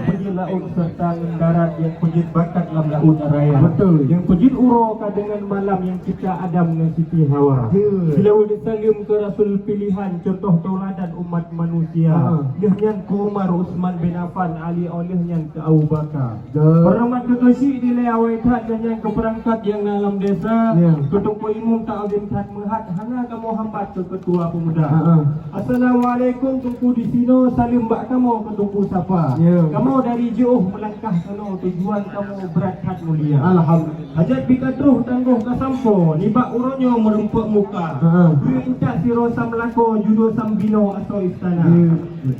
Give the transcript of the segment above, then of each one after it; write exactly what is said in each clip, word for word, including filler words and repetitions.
Peujeuet laôt serta ngon darat, nyang peujeuet bakat lam laôt raya. Betul. Nyang peujeuet uroe ka deungon malam, nyang cipta Adam ngon Siti Hawa. Ya. Seulaweuet dan saleuem keu Rasul pilihan, contoh tauladan umat manusia. Ha. Lheueh nyan keu Umar, Utsman bin Affan, Ali, óh lheueh nyan keu Abu Bakar. Betul. Horeumat keu keuchik dilèe awai that, lheueh nyan keu peurangkat nyang na lam desa. Ya. Keu Teungku Imum, takzim that meuhat, hana kamoe hambat keu Ketua Pemuda. Ha, ha. Assalamualaikum Teungku, disinoe saleuem bak kamoe keu Teungku sapa. Ya. Kamoe dari jiôh meulangkah keunoe, tujuan kamoe brat that mulia. Alhamdulillah. Hajat pih ka troh, tanggoh ka sampoe, nibak uroe nyoe meurumpok muka. Ha. Peue intat sidroe sam lakoe, judoe sam binoe asoe istana. Ya.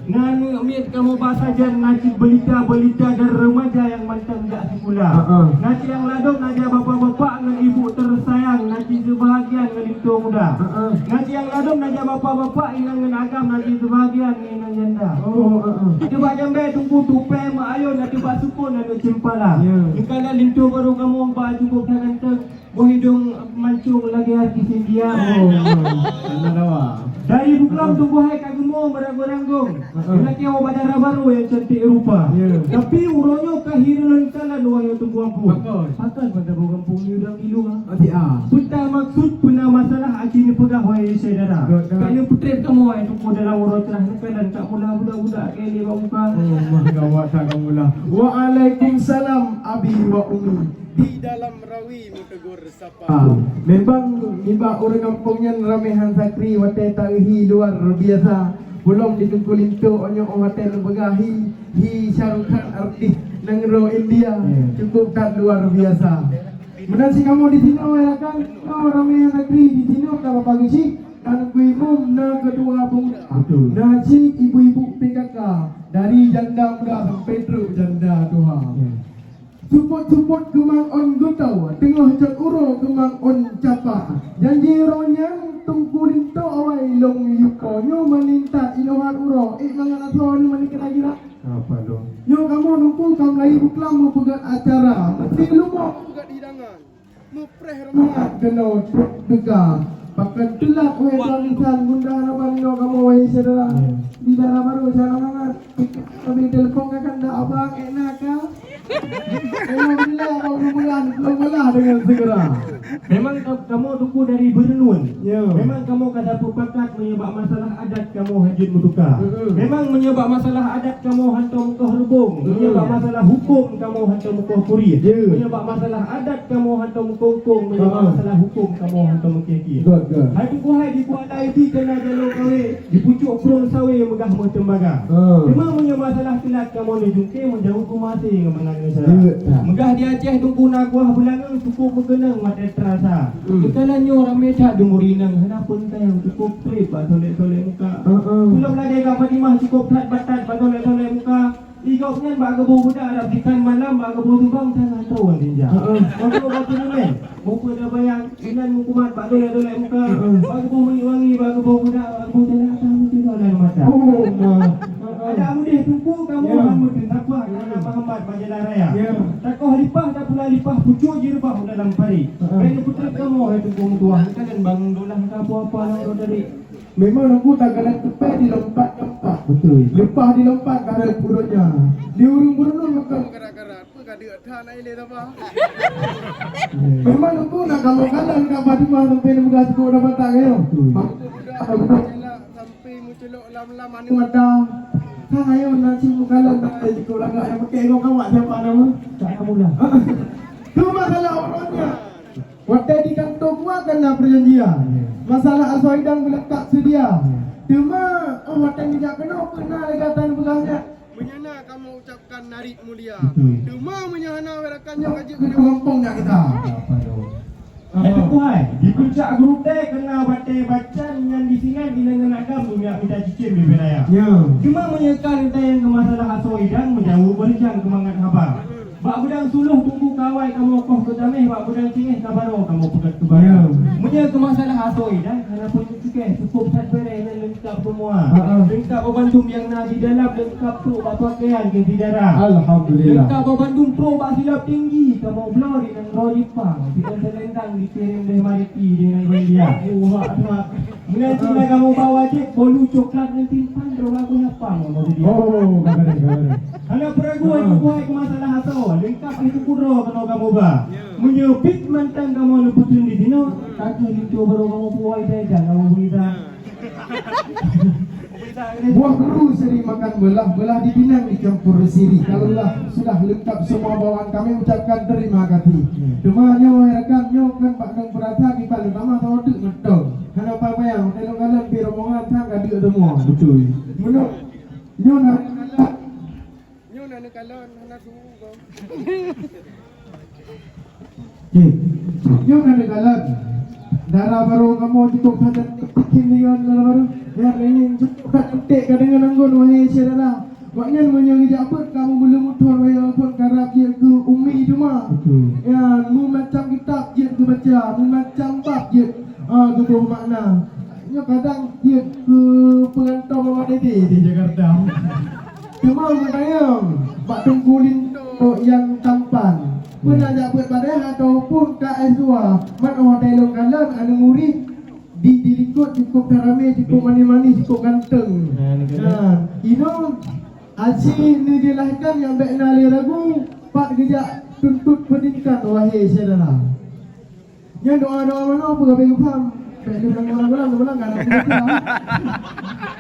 Na aneuk miet kamoe ba sajan, na cit beulita-beulita dan remaja nyang mantong jak sikula. Ha, ha. Na cit nyang ladôm na jak bapak-bapak ngon ibu tersayang, na cit seubahagian ngon linto muda. Ha, ha. Na cit nyang ladôm na jak bapak-bapak inong ngon agam, na cit seubahagian ngon inong janda. Oh, ha, ha. Di bak jambai Teungku tupèe meuayôn, na di bak sukon aneuk ceumpala. Ya. Meukanan linto barô kamoe ba cukôp that ganteng. Boh idong mancung lagèe artis India. Oh, Allah dawa. Dari buklam Teungku hai ka geumoe meuranggung-ranggung. Heeh. Geulakèe awak dara barô nyang cantik rupa. Ya. Tapi uroe nyoe ka hireuen kalon wahai Teungku Ampu. Bagus. Pakon pada boh gampông ni udang ilu, ah. Adik, ah. Peue maksud, peue masalah aci neupeugah wahai syedara. Betul. Keuneuk peutrép kamoe wahai Teungku dalam uroe cerah neukalon tak mula budak-budak kèe lé bak muka. Oh, mah gawat that kamoe lah. Waalaikumsalam abi wa umi. Di dalam rawi meutegur sapa. Ah, memang nibak ureueng gampông nyan ramé han sakri watèe taeu hi luar biasa. Pulom di Teungku Linto, óh nyoe óh watèe neupeugah hi, hi Shah Rukh Khan artis nanggroe India. Ya. Cukup that luar biasa. Meunan cit kamoe di sinoe, ya kan? Kamoe ramé han sakri di sinoe, ka Bapak Geuchik, na Teungku Imum, na Ketua Pemuda. Betul. Na cit ibu-ibu P K K, dari janda muda sampai trok janda tuha. Ya. Supot-supot keumang ôn geutoe, teungoh cot uroe keumang ôn capa. Janji uroe nyan Teungku Linto awai lôn yuko nyoe meulinta ilohan uroe, ék mangat asoe nyoe meunikira-kira. Apa tu? Nyoe kamoe Teungku ka meulayeue buklam meupeugöt acara, meusi leumo meupeugöt hidangan, meupreh reumangat keunoe trok teuka. Pakon teulat wahai tuan insan, gundah harapan nyoe kamoe wahai syedara. Ya. Di dara barô cara mangat. Tapi telepon ka kanda abang, ék na ka? Alhamdulillah, abang bulan, belum malah dengan segera. Memang ka-, kamoe Teungku dari Beureuneuen. Ya. Memang kamoe ka tapeupakat meunyoe bak masalah adat kamoe hana jeuet meutuka. Mm-mm. Memang meunyoe bak masalah adat kamoe hantom meukoh reubong. Mm-mm. Meunyoe bak masalah huköm kamoe hantom meukoh puri. Ya. Meunyoe bak masalah adat kamoe hantom meukoh-koh. Meunyoe bak, ah, masalah huköm kamoe hantom meukieh-kieh. Good, good. Hai Teungku hai di Kuala Idi keu na jalô kawé. Di pucôk krueng sawé meugah meuteumbaga. Ha. Teuma meunyoe masalah teulat kamoe neujungké, meujaweueb keu maté ngon mangat ngon syarat. Jeuet that. Meugah di Aceh Teungku na kuah beulangöng, cukôp meukeunong watèe teurasa. Hmm. Meukanan nyoe ramé that deungon rinang, hana peue teuntèe, cukôp trép bak solek-solek muka. Ha, ha. Pulom lagèe Kak Fatimah, cukôp that batat bak solek-solek muka. Di gobnyan bak geuboh budak rab dikan malam, bak geuboh tubang tangan tron tinja. Heeh. Untuk batu nilai, muka dah bayang, inan mukumat bak dolek-dolek muka, heeh, bak geuboh minyeuk wangi, bak geuboh budak, bak geuboh jalan atas mungkin dalam mata. Oh, ma. Ada mudeh Teungku kamoe, ya, hamba teuntapa, karena meuhambat bak jalan raya. Ya. Takoh lipah, tapula lipah, pucuk jireubah dalam parit. Heeh. Kain putri kamoe, hai Teungku meutuah, kalian bangun dolah, ka apa-apa, nak urut dari. Memang Teungku takalon teupèe dilompat-lompat. Betul. Leupah dilompat ka rhot peurunoe. Di ureueng peurunoe meukeum karat-karat. Peue ka deuek that na ilèe sapa? Memang Teungku na kamoe kalon ka Fatimah sampai neupeugah sikoe dapat tak kaya. Betul. Mak budak, budak jelak sampai meuculok lam-lam aneuk mata. Ka ayo na cit meukalon na sikoe lagak nyang pakai ngon kawak siapa nama? Tak ada mula. Tu masalah orangnya. Watèe di kantô kuah ka na peujanjian. Ya. Masalah asoe idang geuletak seudia. Ya. Teuma, oh, watèe geujak keunoe, peue na lé gata neupeugah nyan? Meunyoe na kamoe ucapkan narit mulia. Betul. Teuma meunyoe hana, wéh rakan nyoe ka jeuet keu gampông nyak gata. Apa tu? Hai Teungku hai, di puncak geurutèe ka na batèe bacan nyan di sinan di leungeun agam meunyak mita cicém di wilayah. Ya. Teuma meunyoe ka gata nyang keu masalah asoe idang meujaweueb beurijang keu mangat haba. Bak beudang suluh Teungku ka awai kamoe koh keu taméh, bak beudang cingéh ka barô kamoe peugöt keu barô. Ya. Meunyoe keu masalah asoe idang, hana peue Oke, cukup that beres dan lengkap semua. Ha, ha. Lengkap bak bandum nyang na di dalam, lengkap trok bak pakaian keu di dara. Alhamdulillah. Lengkap bak bandum trok bak silop tinggi, kamoe bloe di nanggroe Jepang, siôn selendang dikirim dari Mariti dengan India. Wah, wah. Meunan cit na kamoe ba wajéb, bolu coklat ngon timphan, droe lagu hafal kamoe jadi. Oh, kabareh, kabareh. Hana peuragu, ha, hai bubuih, keu masalah asoe, lengkap hai teungku droe keunoe kamoe ba. Meunyoe pih mantong kamoe neupeuteun di sinoe, ka keuh linto barô kamoe puwoe, dan kamoe bri sa. Buah guru seri makan belah, belah dipinang dicampur siri. Kalau lah sudah lengkap semua bawaan, kami ucapkan terima kasih. Teuma nyoe, hai rakan, nyoe kan bak dong peurasa kiban utama sama teuk mantong. Hana payah-payah, teuka lôn kalon pih rombongan sang ka deuek teuma. Betul. Meunyoe nyoe na Nyoe na neukalon hana su goe. Cik, nyoe na neukalon. Dara barô kamoe cukup cantik, bikin dengan dara barô. Ya, ini cukup cantik ka deungon anggun, wahai syedara. Awaknyan meunyoe geujak beuet, kamoe meuleumu thon, wahai, walaupun karab jeuet keu umi teuma. Betul. Ya, meumacam kitab jeuet geubaca, meumacam bab jeuet, ah, geuboh makna. Nyoe kadang jeuet keu peurantau Mama Dede di Jakarta. Teuma meutanyong bak Teungku Linto nyang tampan, peue na jak beuet bareh ataupun ka S dua? Man óh watèe lôn kalon aneuk murit di, di likot cukup ramé, cukup manis-manis, cukup ganteng. Nah, inoe asie neudilahkan nyang bèk na lé ragu, pat geujak tuntut pendidikan, wahé syedara. Nyan doa-doa manoe peue ka geupaham? Bèk lôn ulang-ulang, ulang-ulang, kan aku beutôi.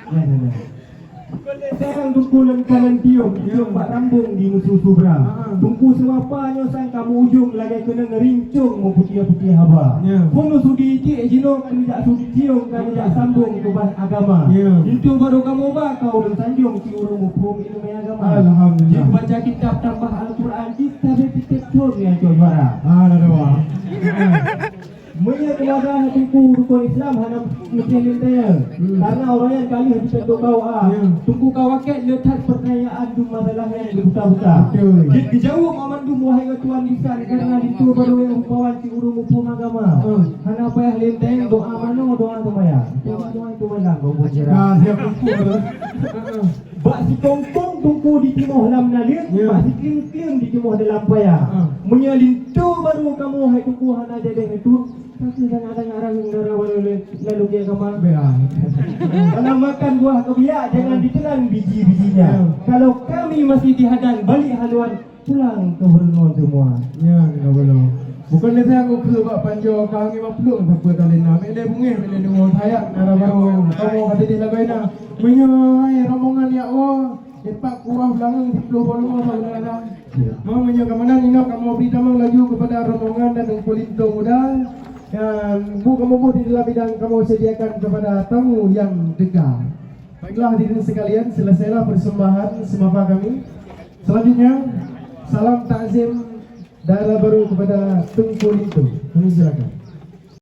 Ya, ya, ya. Bukan lé sayang Teungku lôn kalon tiong, tiong bak rambong di musu subra. Ha. Teungku seumapa nyoe sang ka meuujong lagèe keunong rincong meuputiah-putiah haba. Ya. Phôn sudi cit jinoe ka neujak sudi tiong, ka neujak sambong keubah agama. Ya. Linto barô kamoe ba ka ulôn sanjong cit ureueng muphom ileumèe agama. Alhamdulillah. Cit baca kitab tambah Al-Quran, cit sabe tiep-tiep thon nyang cok juara. Ah, dah dua. Meunyoe keuluwarga Teungku rukon Islam hana meusti lintèe, hmm, karena ureueng nyan ka lheueh jiteuntô keu A. Ya. Teungku ka wakèt le that peutanyaan dum masalah nyan geubuka-buka. Betul. Jeuet geujaweueb mandum wahai geutuan lisan, karena linto barô nyang rupawan cit ureueng muphom agama. Hmm. Hana payah lintèe, doa manoe doa teumaya. Doa teumaya, doa teumaya. Nah, siap Teungku. Bak sikongkong Teungku jitimoh lam naleueng, ya, bak siklieng-klieng jitimoh dalam paya. Ha. Meunyoe linto barô kamoe hai Teungku hana jadèh neutueng, ka keuh sangat-sangat ranggeueng dara barô lé, lalu kiban kamoe. Ya. Kalau makan buah keubiak, jangan ditelan biji-bijinya. Ya. Kalau kami masih dihadan, balik haluan, pulang keu buleuen ngon teumua. Ya, kena belom. Bukon lé sayang ukeue bak panjoe, ka angén bak plueng sapeue talina. Mèk lé beungéh, mèk lé deungoe, sayang dara barô. Kamoe ka tidéh lagoina. Meunyoe hai rombongan jak woe, Teumpat kurang beulangöng siplôh boh leumo saudara. Ya. Meunyoe keumanan inoe kamoe bri tamong laju keupada rombongan dan Teungku Linto Muda, dan bu kamoe boh di dalam bidang kamoe sediakan keupada tamu nyang teuka. Baiklah hadirin sekalian, selesailah persembahan seumapa kami. Selanjutnya, salam takzim dara barô keupada Teungku Linto. Kami silakan.